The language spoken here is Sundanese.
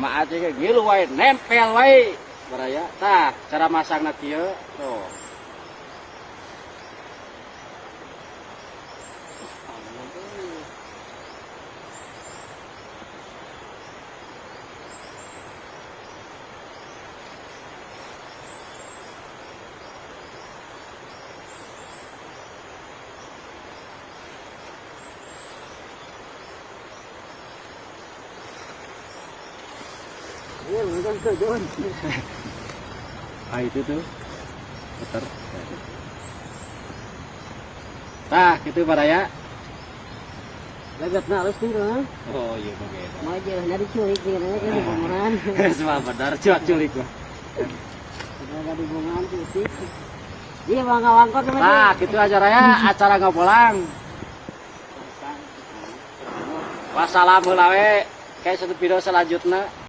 Mak Aceh ge ngilu wae, nempel wae. Baraya. Tah, cara masangna kieu. Tuh. Iya, bukan ke John. Ah, itu tuh. Puter. Tah, gitu baraya. Legat na alus nih kan. Oh iya begitu. Mau aja diculik nih kan hubungan. Semua benar, cuak culik mah. Ada hubungan culik. Iya, bang wangkot sama. Nah, gitu aja raya acara ngabolang. Wassalam heula we. Kayak satu video selanjutnya.